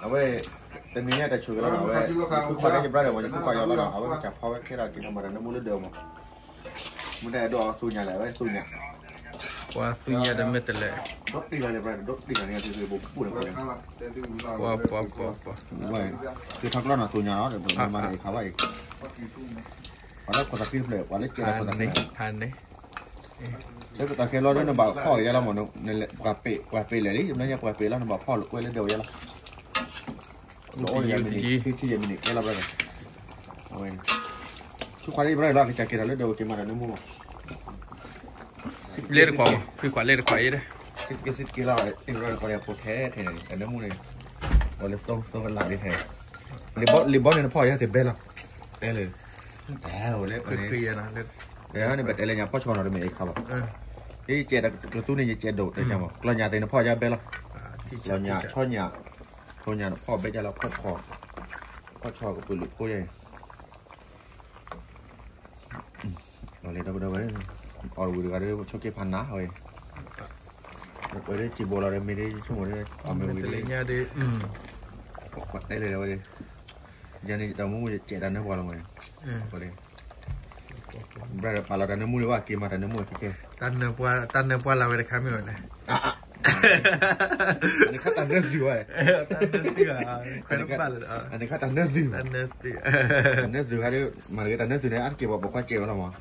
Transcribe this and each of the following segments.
အဝဲ တနံၤညါတၢ်ဆိၣ်ဂ့ၤလီၤ အဝဲ ယခိၣ်ခွါန့ၣ် ယ brother မး ယခိၣ်ခွါယီၤလီၤနီၤ အဝဲကစၢ်ဖီဝဲခဲဒီးက့ၤထီၣ်မၤတၢ်နၢမူလၢဒၢးမး မ့ၢ်တၢ်အဲၣ်ဒိးအီၤသူၣ်ညါလဲၣ် အဝဲသူၣ်ညါ ပှၤသူၣ်ညါတမ့ၢ်တလဲၣ် ဒီးတံၢ်လီၤန့ၣ် brother ဒီးတံၢ်လီၤန့ၣ် သုသုဘိးပူၤန့ၣ် ပှၤ ပှၤ ပှၤ ပှၤ ပှၤ သုထီၣ်ကျီနီၤ သူၣ်ညါနီၤ မၤတၢ်အံၤခါဘၣ်အံၤ ပှၤလၢခိၣ်သးက့တဖျၢၣ် ပှၤလၢကဲဒီးခိၣ်သးက့ ဖးန့ၣ် လၢတၢ်ခဲလီၤဒီးနဘၣ်ဖီၣ်က့ၤယါလီၤမး ပှၤပ့ၤ ပှၤပ့ၤလဲၣ်လံ မ့ၢ်ညါပှၤပ့ၤလီၤ နဘၣ်ဖီၣ်လၢကွဲလၢဒၢးဝဲယါလီၤ နအိၣ်ယါမံးနံး ခံဆံယဲၢ်မံးနံး ကဲလီၤ brother အဝဲ ဆူခွါလၢ brother လီၤ ကစၢ်က့ၤထီၣ်လၢဒၢးဝဲက့ၤမၤတၢ်နၢမူမး လ့တခွးမး ဖုခွးလ့တခွးအံၤဒီး စ့တက့စ့တက့လီၤ brother တခွးလၢအဖိထဲထဲန့ၣ် တၢ်နၢမူန့ၣ် ပှၤလၢသိသိကလးလံထဲ လံၤဘီန့ၣ်နဖီၣ်ယါတဘဲလီၤ တဲလၢ တဲဝဲလၢ န့ၣ်ဘၣ်တဲလဲၣ်ညါဖီၣ်ဆီနီၤတမ့ၢ်အံၤခါဘၣ် ယကဲတၢ်ကသူန့ၣ် ယကဲဒိၣ်တဲမး ကျီၢ်ညၣ်သ့ၣ်နဖီၣ်ယါဘဲလီၤ ကျီၢ်ညၣ် ဆီညၣ် ထိညၣ်နဖီၣ်ဘဲကလီၤ ဖီၣ်ဆီ ဖီၣ်ဆီကပၢၤလုာ်ဖိယါအံၤ အီၤလံဒီပုၢ်ဒီဝဲၢ် အီၤတဝံၤတဂၤဒီး ဆိက့ၤဖးနါဝဲ ဝဲဒၣ်စံးဘိလီၤဒီး မ့ၢ်ဒ်ဆိကမိၣ်ဒီး အီၤမ့ၢ်ဝံၤဒ် ပှၤတဲလၢၤဝဲဒၣ် ယၤန့ၣ် တၢ်မူမူယကဲးတၢ်နၢပှၤလီၤမး brother ပာ်လီၤတၢ်နၢမူန့ၣ်ဘၣ် က့ၤမၤတၢ်နၢမူခဲခဲ တၢ်နၢပှၤလၢ်ဝဲတခါမ့ၢ်ဝဲလဲၣ် အန့ၣ်ခါတၢ်နၢသုးဝဲ တၢ်နၢသုး အန့ၣ်ခါတၢ်နၢသုး တၢ်နၢသုးခါဒီး မၤတဂ့ၤတၢ်နၢသုးန့ၣ် အါတက့ၢ်ပှၤပိာ်ခွါစဲးဝဲလီၤမး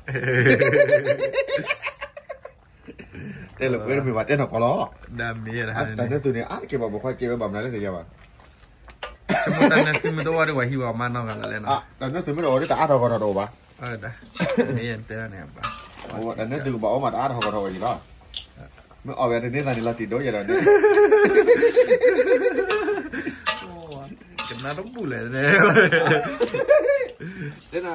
တဲလၢပှဲၤတမ့ၢ်ဘၣ်တဲနီၢ်ကီၢ်လီၤ တၢ်နၢသုးန့ၣ် အါတက့ၢ်ပှၤပိာ်ခွါစဲးဝဲဘၣ်မနုၤလဲၣ်သ့ၣ်ညါဘၣ် တၢ်နၢသုးမ့ၢ်တအိၣ်ဒီးတၢ်အါထီၣ်ဂီၢ်ထီၣ်တအိၣ်ဘၣ် တၢ်နၢသုးမ့ၢ်တအိၣ်ဒီးတၢ်အါထီၣ်ဂီၢ်ထီၣ်တအိၣ်ဘၣ် တၢ်နၢသုးကဘၣ်အိၣ်မးတၢ်အါထီၣ်ဂီၢ်ထီၣ်ဝဲအံၤလီၤ မ့ၢ်အီၣ်ဝဲတန့ၢ်သးန့ၣ်လီၤတံၢ်ဒိၣ်ယဲဒီးန့ၣ် ကနၣ်တဘူၣ်လဲၣ်န့ၣ် တဲနၤ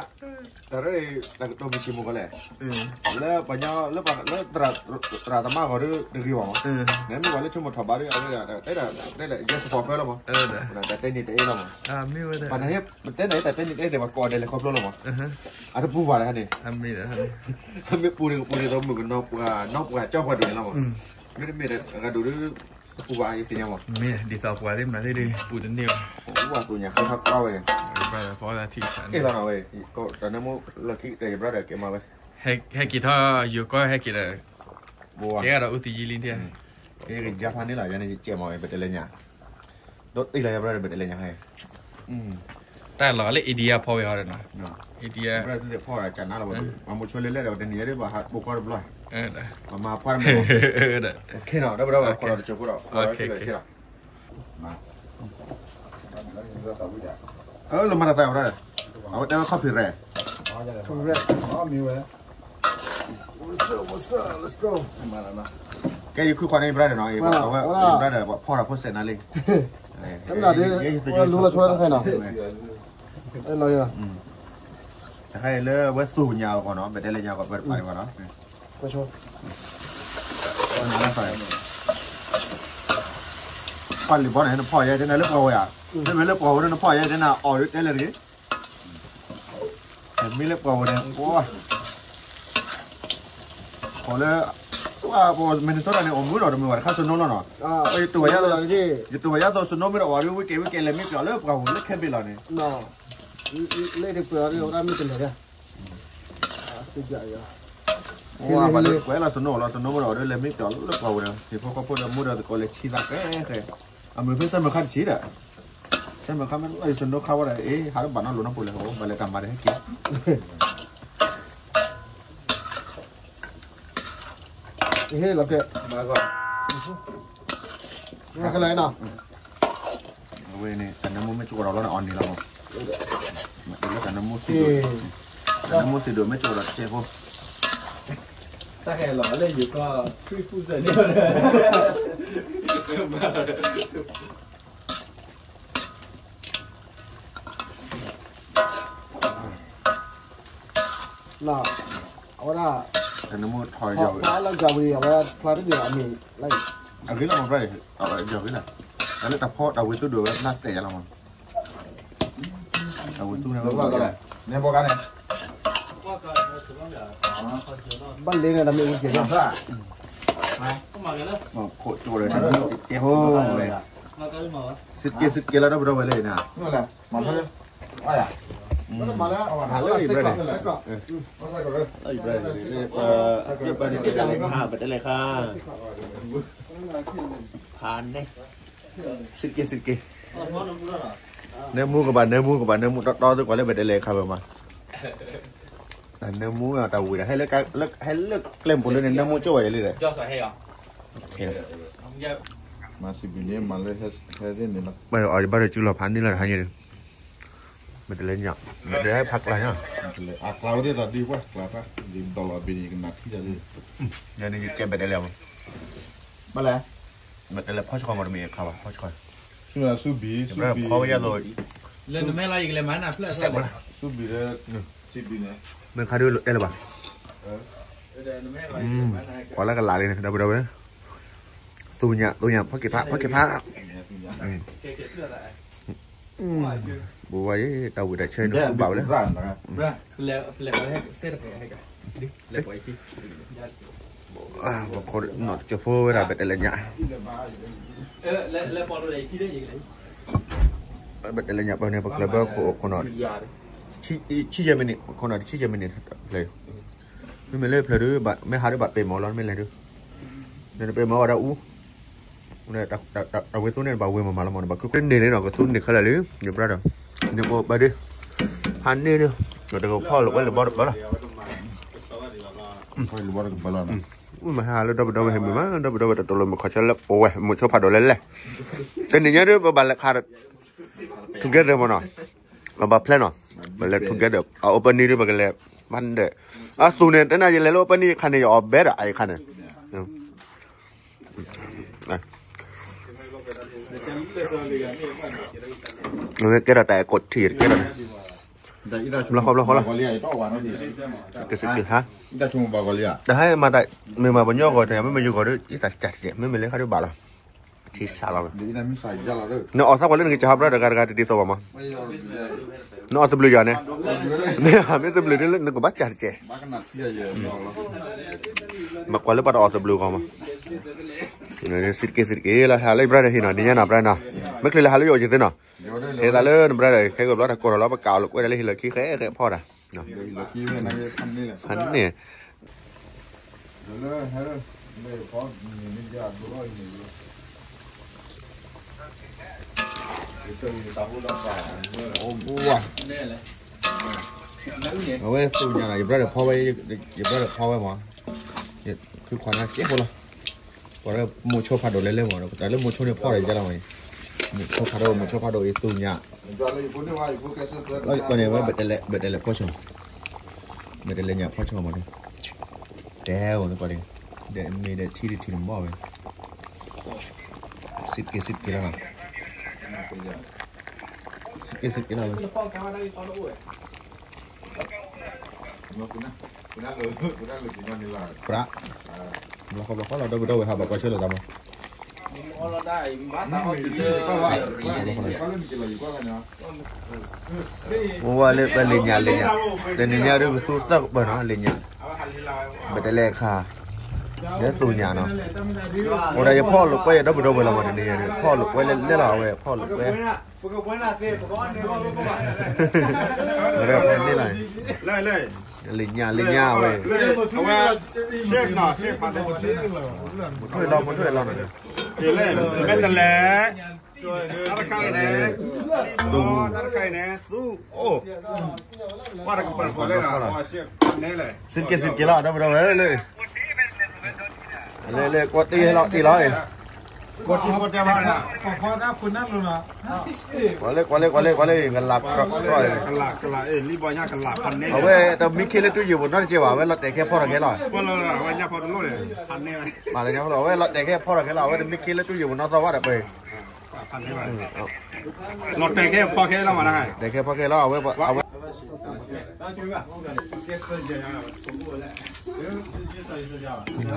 တၢ်ရၢ တၢ်ကတိၤမုၢ်ဆံးမုၢ်ကီးလဲၣ် လၢပှၤညီ လၢပှၤ လၢ သရၣ်သမါဂီၤဒီးတဂ့ၤဘၣ်မး နမ့ၢ်ပှၤလၢဆိကမိၣ်ထီၣ်ဘးဒီး အဝဲဒၣ် တဲဒၣ် တဲဒၣ် ယဲစပီၢ်ဖဲလီၤမး တၢ်တဲနံၤတအဲၣ်လီၤမး ပှၤနဟဲ ပတဲနၤ တၢ်တဲနံၤတအဲၣ်သ့ၣ် ပှၤကိးဒဲးလဲၤခီဖျိလီၤမး အတပူၤဘၣ်လၢန့ၣ် မ့ၢ်ပူၤန့ၣ်ကပူၤန့ၣ် သးမုၣ်ကနီၤပှၤ နီၤပှၤကၠီပှၤဒိၣ်န့ၣ်လီၤမး မ့တမ့ၢ်တၢ်အဂၤဒိၣ်ဒီး ပူၤဘၣ်ယသ့ၣ်ညါမး မ့ၢ်ဒ်သိးပှၤသ့ၣ်မနုၤသ့ၣ်ဒီး ပူၤတန့ၢ်ဘၣ် ပှၤသူၣ်ညါဃဲထီၣ်ကျီဝဲ ဖီလၢထံၣ် ကဲလီၤနၤဝဲ တၢ်နၢမူလၢခံတၢ်ယ brother ကဲမးဝဲ ဟဲက့ၤထီၣ်ယိၤကီၢ်ဟဲက့ၤဒီး ကဲဒီးအူသံယံလံဒၣ် ကယကယါဖးန့ၣ်လီၤ ယၤန့ၣ်ယကဲမးဝဲ ပတဲလဲၣ်ညါ ဒီးတံၢ်လီၤယ brother ပတဲလဲၣ်ညါဟဲ တၢ်လီၤလၢ India ဖီဝဲဟီဒီးနီၤ India ဖီဒီးကနါလီၤဝဲ ပှၤမိၤဆိလၢလဲၣ်ဒီး တနံၤညါဒ်ပှၤပိာ်ခွါတဘျီ ပှၤမၤဖှါတမံၤ ခဲနီၤ ဒီးပဒီးပှၤခိးဒီးတစိၢ်ဖိဒီး လၢမၤတၢ်သးဝဲဒၣ် အဝဲတဲဝဲ copyright ကဲယခုခွါန့ၣ် brother နီၤ အဝဲ brother ဖီဒီးဖိစဲးနၤလံ တမ့ၢ်ဒ် ဝဲလူလီၤဆွဲတဖဲနီၤ အဲလီၤ တခါအံၤလၢအဝဲသူၣ်ညါအဂီၢ်နီၤ ပတဲလၢညါကီး ပတပာ်လံဘၣ်နီၤ ပှၤလံၤဘီန့ၣ် နဖီၣ်ယဲ တဲနၤလၢပှၤဝဲဧါ မ့မ့ၢ်လၢပှၤဝဲန့ၣ် နဖီၣ်ယဲ တဲနၤအီၣ်ဒ်တဲလဲၣ်တဂ့ၤ မ့ၢ်လၢပှၤဝဲန့ၣ် ပှၤ ပှၤလၢ ပှၤ Minnesota န့ၣ် အိၣ်မူဒီးတမုာ်ဘၣ်တခါ snow နီၤနီၤ ယတိၢ်ဝဲယါသိး ယတိၢ်ဝဲယါသိး snow မ့ၢ်တအိၣ်ဒီး ဝံၤကဲဝံၤကဲလဲၤမ့ၢ်ပျီလၢပှၤဝဲလၢ camping လီၤန့ၣ် လၢတပှၤဒီး အဝဲဒၣ်မ့ၢ်တလဲၤ ပှၤလၢကွဲးလီၤ snow လီၤ snow မ့ၢ်တအိၣ်ဒီး လဲၤမ့ၢ်ပျီလၢပှၤဝဲဒီး ဟံၣ်ဖိဃီဖိဒီး မူဒီးသကိးလဲၤဆံသးကဲဃဲ အမုၢ်ဖဲ summer ခါတဆံးဒီး summer ခါမ့ၢ်လီၤ snow ခါဝဲဒီး အ့ ဟးတဘၣ်နီတလီၢ်နီတပူၤလဲၣ် ဘၣ်လဲၤတၢ်မၤဒီးဟဲက့ၤ ဟ့ၣ်လီၤကဲ မၤကီး မၤကလဲၣ်နီၤ အဝဲန့ၣ် တၢ်နၢမူမ့ၢ်ကၠိဒီးလီၤန့ၣ် အီၣ်န့ၣ်လီၤမး မ့ၢ်လၢတၢ်နၢမူသံဒိၣ် တၢ်နၢမူသံဒိၣ်မ့ၢ်ကၠိဒီးတကဲဖိ တၢ်ဟဲလီၤလၢယိၤကီၢ် street food စ့ၢ်န့ၣ် လီၤ အဝဲဒၣ် တၢ်နၢမူထီၣ်ယီၤ ဖျါလၢကၢ်ဝံၤ အဝဲဖျါတဘ့ၣ်အမံၤလၢ အဂ့ၤလီၤမး ဖျါအံၤ အဝဲယီၤဂ့ၤလီၤ တၢ်လၢတၢ်ဖီတၢ်ဝံၤသူဒိၣ်ဝဲ plastic ယါလီၤမး တၢ်ဝံၤသူန့ၣ် နဲဘီကါန့ၣ် ဘၣ်လ့န့ၣ် တၢ်မ့ၣ်အူက့ၤလီၤ ခိးကၠိဒီး တၢ်မ့ၣ်အူက့ၤဟိဝဲ စံးတက့ၢ် စံးတက့ၢ်လီၤ ဒီပုၢ်ဒီဝဲၢ်လၢန့ၣ်, မၤလၢ, မၤလၢ, မၤလၢ, ပတဲလဲၤခါ, ပတဲလဲၤခါ, ဖးန့ၣ်, စံးတက့ၢ် စံးတက့ၢ်, နၢမူကဘၣ် နၢမူကဘၣ် နၢမူတီတီ သုကွၢ်လၢပတဲလဲၤခါဝဲမး, နၢမူတၢ်ဝံၤဒီး ဟဲလၢကျဲမုၢ်ပူၤလၢန့ၣ် နၢမူကၠိဝဲယၤလံဒီး, မၤစံးဘျုးန့ၣ် မၤလၢဟဲသ့ၣ်န့ၣ်လီၤ, ဘၣ်အီၤဘၣ်ဒီး ကၠူလီၤဖးန့ၣ်လီၤ တဟါညါဒီး, မ့ၢ်တလဲၤညၣ်, မ့ၢ်တဟဲဖးကျါညါ, အကျါဝဲသ့ၣ်တၢ်ဒုးပှၢ်ကျါဖး, ဒီးလီၤဘ့ၣ်န့ၣ် ကနၣ်ထံၣ်တၢ်လံ, ညါန့ၣ်ယကဲဘၣ်တလဲၤမး, ဘၣ်လဲၣ်, ဘၣ်တလဲၤဖီၣ်ဆှီမး တမ့ၢ်အခါဘၣ် ဖီၣ်ဆှီ, ဆူဘံၣ် ဆူဘံၣ်, ဖီၣ်ဝဲယၤသိး, လၢနမဲလီၤယကလဲၤမၤနၢ်ဖျၢၣ်, ဆူဘံၣ်ဒီး, ဆံဘံၣ်န့ၣ်, မ့ၢ်ခါဒုးအဲၣ်လၢၤဘၣ်, ကွၢ်လၢကလးလံန့ၣ် ဒီပုၢ်ဒီဝဲၢ်, သူညၣ် သူညၣ် ဖီၣ်က့ၤဖး ဖီၣ်က့ၤဖး, ပဝဲယဲ တၢ်ဝံၣ်တၢ်ဆၢန့ၣ် ဃုဘၣ်ဝဲလၢ, ပခိၣ်နီၢ်ကၠိဖိဝဲဒၣ် ဘၣ်တဲလဲၤညၣ်, ဘၣ်တဲလဲၤညၣ်ပှၤန့ၣ် ပကျဲၤဘၢခိၣ်ခိၣ်နီၢ်, ဆံယဲၢ်မံးနံး ခိၣ်နီၢ်တဆံယဲၢ်မံးနံး, ဖျဲၣ်, မ့မ့ၢ်လၢဖျဲၣ်ဒုး မ့ၢ်ဟးဒုးဘၣ်ပ့ၤမီၤလီၤ မ့ၢ်လဲၤဒုး, နပ့ၤမီၤဝဲဒၣ်အူ တၢ်ဝဲသိန့ၣ် ဘၣ်ဝဲမၤမၤလီၤမးန့ၣ် ဘၣ်ခုန့ၢ်န့ၣ်နီၤ ကသူန့ၢ်ခဲလၢာ်လံ, ယပြၢ်ဒီး, န့ၣ်အိၣ်ဘၣ်ဒုး, ဟးန့ၢ်ဒုး, တကဖီၣ်လိာ်ဝဲလၢဘီတဘၣ်လီၤ, မ့ၢ်ဟးလၢဒီပုၢ်ဒီဝဲၢ်ဟဲမုာ်မး ဒီပုၢ်ဒီဝဲၢ်တတိၤလၢမုာ်ခီၣ်ဆၢလၢပဝဲ မုာ်ဆိဖးဒိၣ်လဲၣ်လဲၣ်, တနံၤညါဒုး ပဘၣ်လဲၤခး together မးနီၤ, ပဘၣ် plan နီၤ, ပလဲၤ together အ opening ဒုး ပကလဲၤ မၤဒၢး, အသူန့ၣ် တနၤယလဲၤလၢ opening ယခါန့ၣ် ယအီၣ်ဘဲဒီး အယခါန့ၣ် ကဲထီၣ်တၢ်အဲၣ်ကိးထံၣ် ကဲထီၣ်န့ၣ်, ဘျီဃီဘျီဃီလီၤ, ကစံးက့ၤဟါ, တဟါမၤတၢ် မ့ၢ်မၤပညီဂီၢ်တၢ် မ့မ့ၢ်ယဂီၢ်ဒီး ယသးစၢ်စဲး မ့မ့ၢ်လၢခါဒုးဘၣ်လီၤ, ထံဆးလီၤ, နအီၣ်သးပှၤလၢနကစၢ်ဟးဘျီတဂၤတဂၤတဒ်သိးဘၣ်မး, နအီၣ်သဘျုးယၤန့ၣ်, မ့ၢ်သဘျုးလၢနကဘၣ်စၢ်တစဲး မ့ၢ်ကွၢ်လၢပှၤတအီၣ်သဘျုးဂီၢ်မး, စံးတက့ၢ် စံးတက့ၢ်လီၤ ဟဲလၢယ brother ဟံးနီၤ နံၤညါနီၤ brother နီၤ, မ့ၢ်ချ့လၢဟးလၢယအိၣ်ကသ့နီၤ, ဟဲသးလၢန brother ခဲကဘျီတၢ်ကိးထီၣ်လီၤ ပကးအီၤလိာ်ကွဲဒၣ်လၢဟံၣ်လီၢ်ခံ ဃဲဃဲဖီတၢ်, ဖးန့ၢ် အဝဲသူၣ်ညၣ်နီၤ ယ brother ဖီဝဲ, ယ brother ဖီဝဲမး, ယ ခုခွါနၤစ့ဖိလီၤ, ပှၤလၢမိၢ်ဆိဖးဒိၣ်လဲၣ်လဲၣ်မး တၢ်လၢမိၢ်ဆိန့ၣ်ဖီဒီးယဲလီၤမး, မိၢ်ဆိဖးဒိၣ် မိၢ်ဆိဖးဒိၣ်အံၤသူၣ်ညၣ်, ပှၤန့ၣ်ဝဲ ဘၣ်တဲလဲၤဖီၣ်ဆိ, ဘၣ်တဲလဲၤညၣ်ဖီၣ်ဆိမး, တဲဝဲန့ၣ်ပှၤန့ၣ်, ဒီးမ့ၢ်ဒီးထံတထံၣ်န့ၣ်မ့ၢ်ဝဲ, စံးတက့ၢ် စံးတက့ၢ်လီၤနီၤ, စံးတက့ၢ် စံးတက့ၢ်လီၤဝဲ ပြး, ဘျီဃီဘျီဃီလီၤ ဒီပုၢ်ဒီဝဲၢ်ဟးဘၣ်ကွၢ်ဆၢလိာ်သးမး, အိၣ်ဝဲလၢပလၢညၣ်လၢညၣ်, တနံၤညါဒုးပသူသၢကပၢၢ်နီၤ လၢညၣ်, ဘၣ်တဲလဲၤခါ, လၢသူၣ်ညၣ်နီၤ, အိၣ်ဒၣ်ယဖီၣ်လိာ်ကွဲယဒီပုၢ်ဒီဝဲၢ်လီၤမး တနံၤညါဒုး ဖီၣ်လိာ်ကွဲလဲၣ်လဲၣ်လီၤ အဝဲဖီၣ်လိာ်ကွဲ ဝဲဒၣ်ဖဲန့ၣ်လီၤ, လၢညၣ်လၢညၣ်ဝဲ, အဝဲ, မုၢ်ထွဲလီၤ မုၢ်ထွဲလီၤနီၤ, မ့ၢ်တလဲၤ, တၢ်တခါအံၤန့ၣ်, တၢ်တခါအံၤန့ၣ် သူအိၣ်, ကွၢ်တကပၤဃီလၢ, စံးတက့ၢ် စံးတက့ၢ်လီၤ ဒီပုၢ်ဒီဝဲၢ်လၢ လၢလၢကွၢ်တ့ၢ်လီၤတ့ၢ်လီၤ, ကွၢ်လၢကွၢ်လၢကွၢ်လၢကွၢ်လၢ, ကလး, အဝဲတမ့ၢ်ခ့လၢတူၢ်ယိာ်ပူၤနီတစဲးဘၣ် အဝဲလီၤတဲာ်ခဲဖီထီၣ်ခဲလီၤ, အဝဲလီၤတဲာ်ခဲဖီထီၣ်ခဲလီၤ အဝဲတမ့ၢ်ခ့လၢတူၢ်ယိာ်ပူၤနီသီၣ်ဝဲဒီးပှဲၤ, လီၤတဲာ်ခဲဖီခဲလီၤ အဝဲ, အဝဲ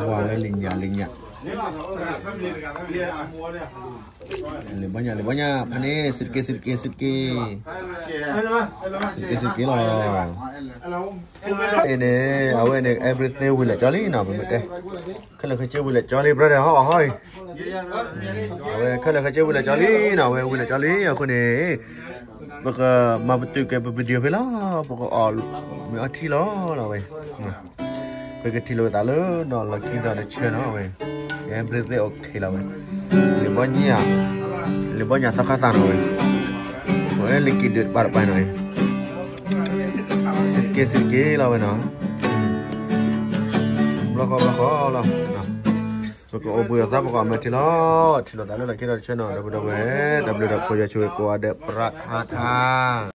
ဝါဝဲလံညါလံညါ, လံဘီညါလံဘီညါ ဖဲန့ၣ် စံးတက့ၢ် စံးတက့ၢ် စံးတက့ၢ်, စံးတက့ၢ် စံးတက့ၢ်လီၤ. အန့ၣ် အဝဲန့ၣ် everything ဝံၤလၢကၠီလံနီၤ ပမ့ၢ်တဲ, ခဲလၢာ်ခဲဆ့ဝံၤလၢကၠီလံ brother ဟီၣ်ဟီၣ်အံၤ, အဝဲခဲလၢာ်ခဲဆ့ဝံၤလၢကၠီလံနီၤ အဝဲဝံၤလၢကၠီလံ အဃိန့ၣ် ပကမၤပတုာ်က့ၤပ video ဖဲလီၤ, ပကအီၣ်မ့ၤအီထံလီၤနီၤဝဲ, ပကထံၣ်လိာ်သးလၢနီၤ လီၢ်ခံဒီးတဆၢနီၤဝဲ, everything okay လီၤဝဲ, လံဘီညါ, လံဘီညါသီခါသၣ်နီၤဝဲ, ပဝဲလံက့ၤဒုးတပၤတပၤနီၤဝဲ, စံးတက့ၢ် စံးတက့ၢ်လီၤဝဲနီၤ, ဘျီဃီဘျီဃီလီၤ, ပကအိၣ်ဘှံးအသး ပကအီၣ်မ့ၤထံလီၤ, ထံၣ်လိာ်သးလၢလီၢ်ခံဒီးတဆၢနီၤ ဒီပုၢ်ဒီဝဲၢ်, တၢ်ဘျုးဒီးဖှိၣ်ယွၤဆိၣ်ဂ့ၤကိးဂၤဒဲး ပြးထါထါ